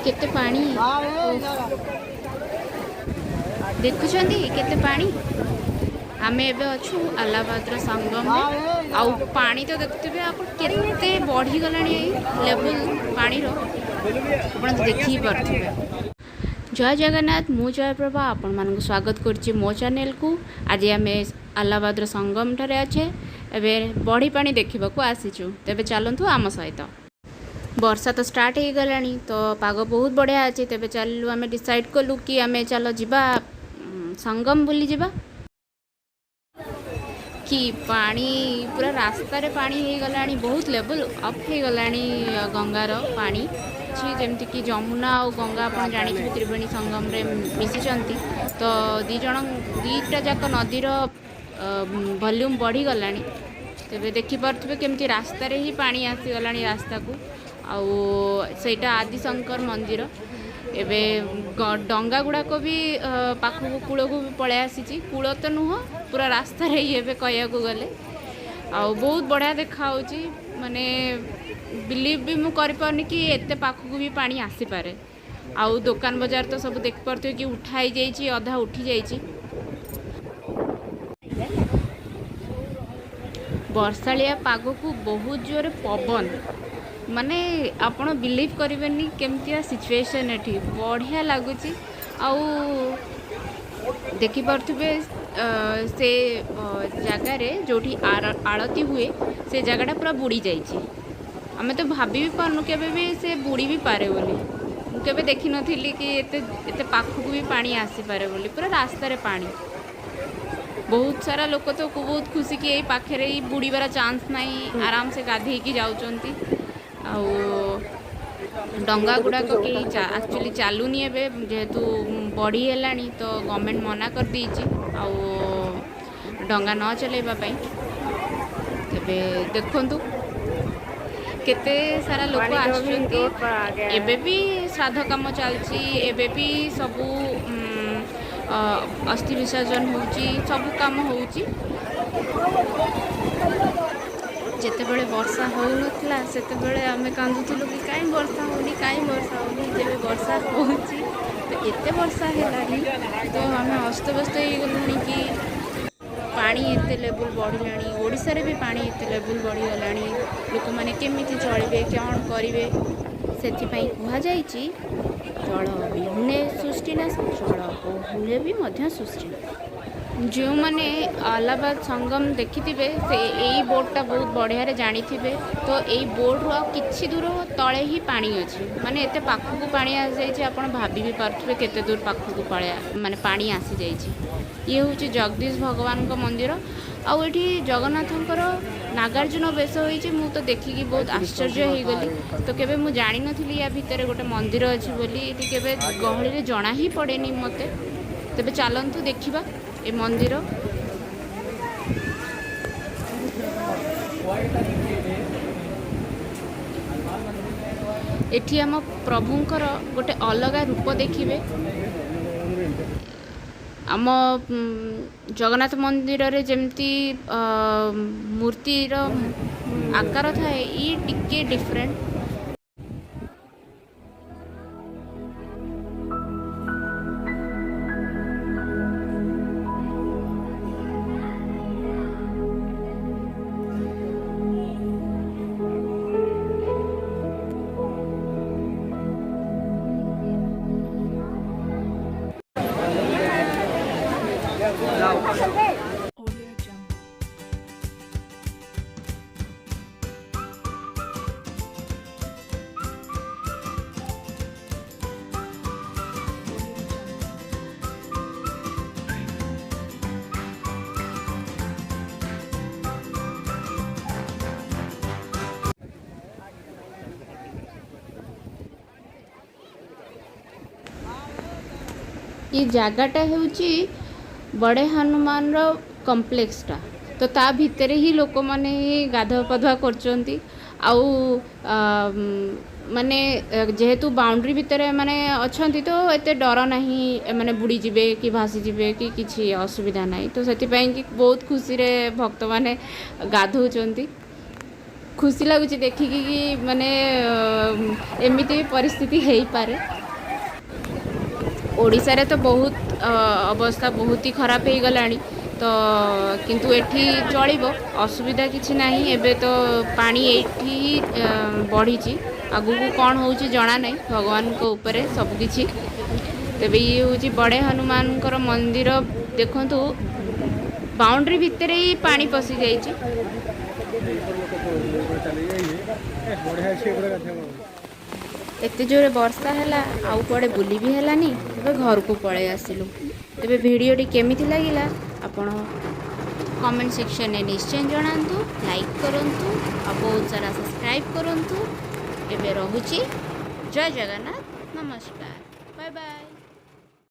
କେତେ ପାଣି ଦେଖୁଛନ୍ତି, କେତେ ପାଣି। ଆମେ ଏବେ ଅଛୁ ଆହ୍ଲାବାଦର ସଙ୍ଗମରେ। ଆଉ ପାଣି ତ ଦେଖୁଥିବେ ଆପଣ, କେତେ ବଢ଼ିଗଲାଣି ଏଇ ଲେବୁଲ ପାଣିର, ଆପଣ ତ ଦେଖି ହିଁ ପାରୁଥିବେ। ଜୟ ଜଗନ୍ନାଥ, ମୁଁ ଜୟପ୍ରଭା ଆପଣମାନଙ୍କୁ ସ୍ୱାଗତ କରୁଛି ମୋ ଚ୍ୟାନେଲକୁ। ଆଜି ଆମେ ଆହ୍ଲାବାଦର ସଙ୍ଗମଠାରେ ଅଛେ। ଏବେ ବଢ଼ି ପାଣି ଦେଖିବାକୁ ଆସିଛୁ। ତେବେ ଚାଲନ୍ତୁ ଆମ ସହିତ। ବର୍ଷା ତ ଷ୍ଟାର୍ଟ ହେଇଗଲାଣି, ତ ପାଗ ବହୁତ ବଢ଼ିଆ ଅଛି। ତେବେ ଚାଲିଲୁ, ଆମେ ଡିସାଇଡ଼୍ କଲୁ କି ଆମେ ଚାଲ ଯିବା, ସଙ୍ଗମ ବୁଲିଯିବା। କି ପାଣି, ପୁରା ରାସ୍ତାରେ ପାଣି ହେଇଗଲାଣି। ବହୁତ ଲେବୁଲ୍ ଅପ୍ ହେଇଗଲାଣି ଗଙ୍ଗାର ପାଣି ଅଛି। ଯେମିତିକି ଯମୁନା ଆଉ ଗଙ୍ଗା, ଆପଣ ଜାଣିଥିବେ, ତ୍ରିବେଣୀ ସଙ୍ଗମରେ ମିଶିଛନ୍ତି। ତ ଦୁଇ ଜଣ, ଦୁଇଟା ଯାକ ନଦୀର ଭଲ୍ୟୁମ୍ ବଢ଼ିଗଲାଣି। ତେବେ ଦେଖିପାରୁଥିବେ କେମିତି ରାସ୍ତାରେ ହିଁ ପାଣି ଆସିଗଲାଣି ରାସ୍ତାକୁ। ଆଉ ସେଇଟା ଆଦିଶଙ୍କର ମନ୍ଦିର। ଏବେ ଡଙ୍ଗା ଗୁଡ଼ାକ ବି ପାଖକୁ, କୂଳକୁ ବି ପଳେଇ ଆସିଛି। କୂଳ ତ ନୁହଁ, ପୁରା ରାସ୍ତାରେ ହିଁ ଏବେ କହିବାକୁ ଗଲେ। ଆଉ ବହୁତ ବଢ଼ିଆ ଦେଖାହେଉଛି। ମାନେ ବିଲିଭ୍ ବି ମୁଁ କରିପାରୁନି କି ଏତେ ପାଖକୁ ବି ପାଣି ଆସିପାରେ। ଆଉ ଦୋକାନ ବଜାର ତ ସବୁ ଦେଖିପାରୁଥିବେ କି ଉଠା ହେଇଯାଇଛି, ଅଧା ଉଠି ଯାଇଛି। ବର୍ଷାଳିଆ ପାଗକୁ ବହୁତ ଜୋରେ ପବନ। ମାନେ ଆପଣ ବିଲିଭ୍ କରିବେନି କେମିତିଆ ସିଚୁଏସନ୍ ଏଠି, ବଢ଼ିଆ ଲାଗୁଛି। ଆଉ ଦେଖିପାରୁଥିବେ ସେ ଜାଗାରେ ଯେଉଁଠି ଆଳତି ହୁଏ, ସେ ଜାଗାଟା ପୁରା ବୁଡ଼ି ଯାଇଛି। ଆମେ ତ ଭାବି ବି ପାରୁନୁ କେବେ ବି ସେ ବୁଡ଼ି ବି ପାରେ ବୋଲି। ମୁଁ କେବେ ଦେଖିନଥିଲି କି ଏତେ ଏତେ ପାଖକୁ ବି ପାଣି ଆସିପାରେ ବୋଲି। ପୁରା ରାସ୍ତାରେ ପାଣି। ବହୁତ ସାରା ଲୋକ ତ ବହୁତ ଖୁସି କି ଏଇ ପାଖରେ ହିଁ ବୁଡ଼ିବାର ଚାନ୍ସ ନାହିଁ, ଆରାମସେ ଗାଧେଇକି ଯାଉଛନ୍ତି। ଆଉ ଡଙ୍ଗା ଗୁଡ଼ାକ କେହି ଆକ୍ଚୁଆଲି ଚାଲୁନି ଏବେ, ଯେହେତୁ ବଢ଼ି ହେଲାଣି। ତ ଗଭର୍ଣ୍ଣମେଣ୍ଟ ମନା କରିଦେଇଛି ଆଉ ଡଙ୍ଗା ନ ଚଲେଇବା ପାଇଁ। ତେବେ ଦେଖନ୍ତୁ କେତେ ସାରା ଲୋକ पानी तो अभी ଆସୁଛନ୍ତି। रोड पर आ गया है। ଏବେ ବି ଶ୍ରାଦ୍ଧ କାମ ଚାଲିଛି, ଏବେ ବି ସବୁ ଅସ୍ଥି ବିସର୍ଜନ ହେଉଛି, ସବୁ କାମ ହେଉଛି। ଯେତେବେଳେ ବର୍ଷା ହେଉନଥିଲା, ସେତେବେଳେ ଆମେ କାନ୍ଦୁଥିଲୁ କି କାହିଁ ବର୍ଷା ହେଉନି, କାହିଁ ବର୍ଷା ହେଉନି। ଯେବେ ବର୍ଷା ହେଉଛି ତ ଏତେ ବର୍ଷା ହେଲାଣି, ତ ଆମେ ଅସ୍ତବ୍ୟସ୍ତ ହେଇଗଲୁଣି କି ପାଣି ଏତେ ଲେବୁଲ୍ ବଢ଼ିଲାଣି, ଓଡ଼ିଶାରେ ବି ପାଣି ଏତେ ଲେବୁଲ୍ ବଢ଼ିଗଲାଣି, ଲୋକମାନେ କେମିତି ଚଳିବେ, କ'ଣ କରିବେ? ସେଥିପାଇଁ କୁହାଯାଇଛି, ଜଳ ବିହୁନେ ସୃଷ୍ଟିନାଶ, ଜଳ ବହୁଳେ ବି ମଧ୍ୟ ସୃଷ୍ଟିନାଶ। ଯେଉଁମାନେ ଆହ୍ଲାବାଦ ସଙ୍ଗମ ଦେଖିଥିବେ, ସେ ଏଇ ବୋର୍ଡ଼ଟା ବହୁତ ବଢ଼ିଆରେ ଜାଣିଥିବେ। ତ ଏଇ ବୋର୍ଡ଼ରୁ ଆଉ କିଛି ଦୂର ତଳେ ହିଁ ପାଣି ଅଛି। ମାନେ ଏତେ ପାଖକୁ ପାଣି ଆସିଯାଇଛି, ଆପଣ ଭାବି ବି ପାରୁଥିବେ କେତେ ଦୂର ପାଖକୁ ପଳେଇ ମାନେ ପାଣି ଆସିଯାଇଛି। ଇଏ ହେଉଛି ଜଗଦୀଶ ଭଗବାନଙ୍କ ମନ୍ଦିର। ଆଉ ଏଠି ଜଗନ୍ନାଥଙ୍କର ନାଗାର୍ଜୁନ ବେଶ ହୋଇଛି। ମୁଁ ତ ଦେଖିକି ବହୁତ ଆଶ୍ଚର୍ଯ୍ୟ ହେଇଗଲି। ତ କେବେ ମୁଁ ଜାଣିନଥିଲି ୟା ଭିତରେ ଗୋଟେ ମନ୍ଦିର ଅଛି ବୋଲି। ଏଠି କେବେ ଗହଳିରେ ଜଣା ହିଁ ପଡ଼େନି ମୋତେ। ତେବେ ଚାଲନ୍ତୁ ଦେଖିବା ଏ ମନ୍ଦିର। ଏଠି ଆମ ପ୍ରଭୁଙ୍କର ଗୋଟେ ଅଲଗା ରୂପ ଦେଖିବେ। ଆମ ଜଗନ୍ନାଥ ମନ୍ଦିରରେ ଯେମିତି ମୂର୍ତ୍ତିର ଆକାର ଥାଏ, ଇଏ ଟିକେ different. Audio Jungle. Audio Jungle. ଏ ଜାଗାଟା ହେଉଛି ବଡ଼େ ହନୁମାନର କମ୍ପ୍ଲେକ୍ସଟା। ତ ତା ଭିତରେ ହିଁ ଲୋକମାନେ ହିଁ ଗାଧୁଆ ପାଧୁଆ କରୁଛନ୍ତି। ଆଉ ମାନେ ଯେହେତୁ ବାଉଣ୍ଡ୍ରି ଭିତରେ ମାନେ ଅଛନ୍ତି, ତ ଏତେ ଡର ନାହିଁ ଏମାନେ ବୁଡ଼ିଯିବେ କି ଭାସିଯିବେ କି କିଛି ଅସୁବିଧା ନାହିଁ। ତ ସେଥିପାଇଁ କି ବହୁତ ଖୁସିରେ ଭକ୍ତମାନେ ଗାଧଉଛନ୍ତି। ଖୁସି ଲାଗୁଛି ଦେଖିକି କି ମାନେ ଏମିତି ବି ପରିସ୍ଥିତି ହେଇପାରେ। ଓଡ଼ିଶାରେ ତ ବହୁତ ଅବସ୍ଥା ବହୁତ ହି ଖରାପ ହେଇଗଲାଣି ତ, କିନ୍ତୁ ଏଠି ଚଳିବ, ଅସୁବିଧା କିଛି ନାହିଁ। ଏବେ ତ ପାଣି ଏଇଠି ହିଁ ବଢ଼ିଛି, ଆଗକୁ କ'ଣ ହେଉଛି ଜଣା ନାହିଁ, ଭଗବାନଙ୍କ ଉପରେ ସବୁକିଛି। ତେବେ ଇଏ ହେଉଛି ବଡ଼େ ହନୁମାନଙ୍କର ମନ୍ଦିର। ଦେଖନ୍ତୁ, ବାଉଣ୍ଡ୍ରି ଭିତରେ ହିଁ ପାଣି ପଶିଯାଇଛି। ବଢ଼ିଆ ଅଛି ଏଗୁଡ଼ା ଗାଧେଇବା। ଏତେ ଜୋରେ ବର୍ଷା ହେଲା, ଆଉ କୁଆଡ଼େ ବୁଲି ବି ହେଲାନି। ତେବେ ଘରକୁ ପଳେଇ ଆସିଲୁ। ତେବେ ଭିଡ଼ିଓଟି କେମିତି ଲାଗିଲା, ଆପଣ କମେଣ୍ଟ ସେକ୍ସନରେ ନିଶ୍ଚୟ ଜଣାନ୍ତୁ। ଲାଇକ୍ କରନ୍ତୁ ଆଉ ବହୁତ ସାରା ସବସ୍କ୍ରାଇବ୍ କରନ୍ତୁ। ଏବେ ରହୁଛି। ଜୟ ଜଗନ୍ନାଥ, ନମସ୍କାର, ବାଏ ବାଏ।